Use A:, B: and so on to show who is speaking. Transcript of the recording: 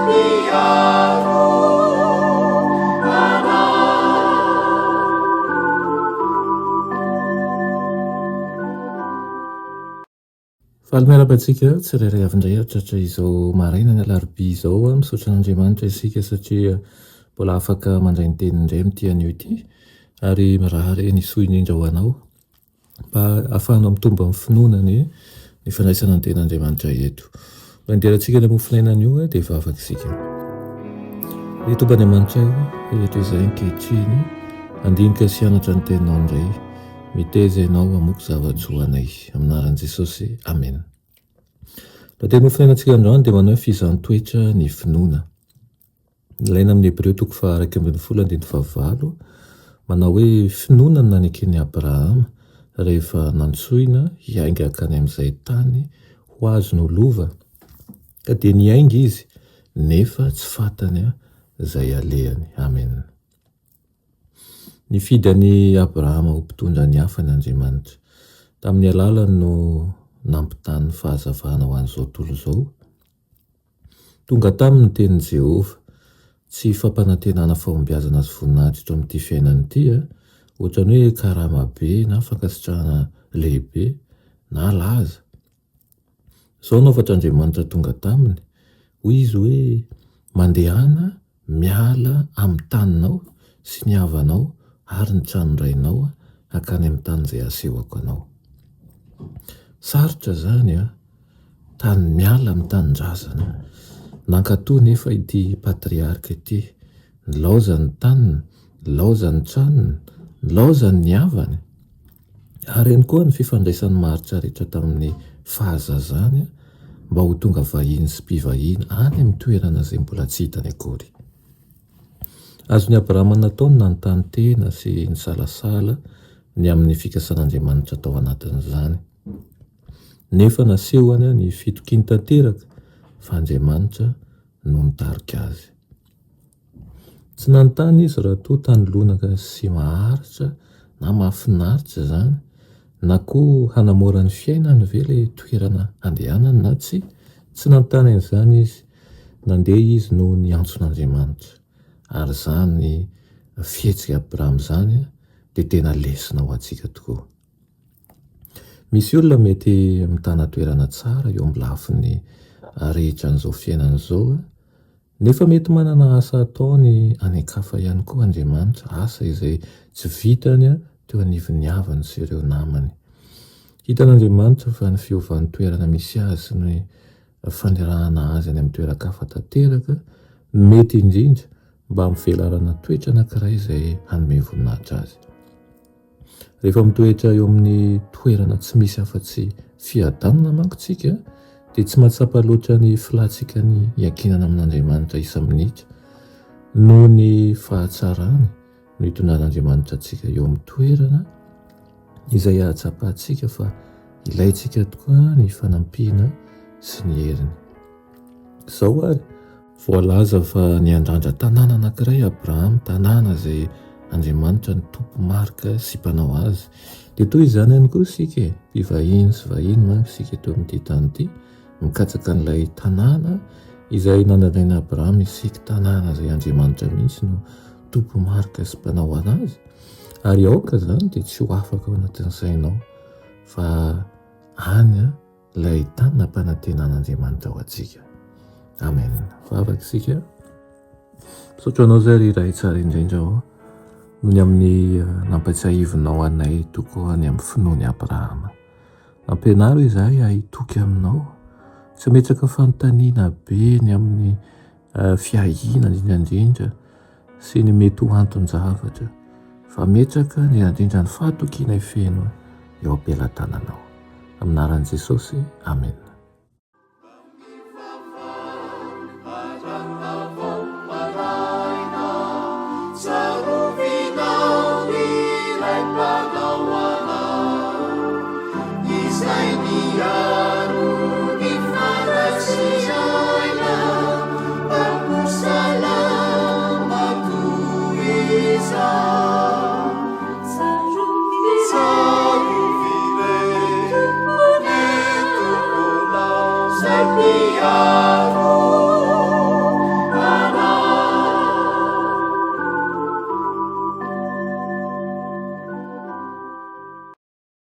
A: mpiaro anao.
B: Faly miarahaba antsika tsirairay avy indray hatratra izao maraina ny alarobia izao. Misaotra an'Andriamanitra isika satria mbola afaka mandray ny teniny indray amin'ity anio ity ary mirary ny soa indrindra ho anao. Mba hahafahanao mitombo amin'ny finoana anie ny fandraisana ny tenin'Andriamanitra eto. Mba hiderantsika ny mofonaina anio dia hivavaka isika. Ry Tompo Andriamanitra o, eto izahay ankehitriny, handinika sy hianatra ny teninao indray. Miteza ianao hamoky zava-tsoa anay. Amin'ny anaran'i Jesosy, amena. Ny teny mofonainantsika androany dia manao hoe fizaham-toetra ny finoana. Ilaina amin'ny Hebreo toko faha-11 andininy fahavalo, manao hoe finoana no naneken'i Abrahama rehefa nantsoina hiainga hankany amin'izay tany ho azony ho lova, ka dia niainga izy, nefa tsy fantany izay halehany. Amena. Nifidy an'i Abrahama ho mpitondra ny hafany Andriamanitra. Tamin'ny alalany no nampitany fahazavana ho an'izao tontolo izao. Tonga taminy ny tenin'i Jehovah. Tsy fampanantenana fahombiazana sy voninahitra eto amin'ity fiainana ity, ohatran'ny hoe karama be na fankasitrahana lehibe na laza. Izao no hafatr'Andriamanitra tonga taminy, hoy izy hoe, Mandehana miala amin'ny taninao sy ny havanao ary ny tranon-drainao hankany amin'ny tany izay hasehoko anao. Sarotra izany an! Tany miala amin'ny tanindrazana. Nankatò nefa ity patriarka ity. Nilaozany ny taniny, nilaozany ny tranony, nilaozany ny havany. Ary ihany koa ny fifandraisany maharitra rehetra tamin'ny fahazazany mba ho tonga vahiny sy mpivahiny any amin'ny toerana izay mbola tsy hitany akory. Azon'i Abrahama natao ny nanontany tena sy nisalasala ny amin'ny fikasan'Andriamanitra tao anatin'izany. Nefa nasehony ny fitokiany tanteraka fa Andriamanitra no nitarika azy. Tsy nanontany izy raha toa tany lonaka sy maharitra na mahafinaritra izany, na koa hanamora ny fiainany ve ilay toerana handehanany na tsia. Tsy nanontany an'izany izy. Nandeha izy noho ny antson'Andriamanitra. Ary izany fihetsik'i Abrahama izany dia tena lesona ho antsika tokoa. Misy olona mety mitana toerana tsara eo amin'ny lafiny rehetra an'izao fiainana izao, Nefa mety manana asa ataony any an-kafa ihany koa Andriamanitra, asa izay tsy vitany teo anivon'ny havany sy ireo namany. Hitan'Andriamanitra fa ny fiovan'ny toerana misy azy sy ny fanirahana azy any amin'ny toeran-kafa tanteraka no mety indrindra mba hampivelarana toetra anankiray izay hanome voninahitra azy. Rehefa mitoetra eo amin'ny toerana tsy misy afa-tsy fiadanana manko tsika dia tsy mahatsapa loatra ny filantsika ny hiankinana amin'Andriamanitra isa-minitra. Noho ny fahatsarany no itondran'Andriamanitra antsika eo amin'ny toerana izay ahatsapantsika fa ilaintsika tokoa ny fanampiana sy ny heriny. Izao ary, voalaza fa niandrandra tanàna anankiray Abrahama, tanàna izay Andriamanitra no tompo-marika sy mpanao azy. Dia toy izany ihany koa isika e, mpivahiny sy vahiny manko isika eto amin'ity tany ity, mikatsaka an'ilay tanàna izay nandraindrain'i Abrahama isika, tanàna izay Andriamanitra mihitsy no tompo-marika sy mpanao anazy. Ary aoka izany dia tsy ho afaka ao anatin'ny sainao fa any Ilay tany nampanantenan'Andriamanitra ho antsika. Amen. Vavaka isika. Misaotra anao izay ry Ray tsara indrindra ô. Noho ny amin'ny eh, nampatsiahivinao anay tokoa ny amin'ny finoan'i Abrahama. Ampianaro izahay hahitoky aminao. Tsy hametraka fanontaniana be ny amin'ny eh, fiahiana indrindra indrindra sy ny mety ho anton-javatra fa ametraka ny indrindra ny fahatokianay feno eo am-pelatananao. Amin'ny anaran'i Jesosy, amena.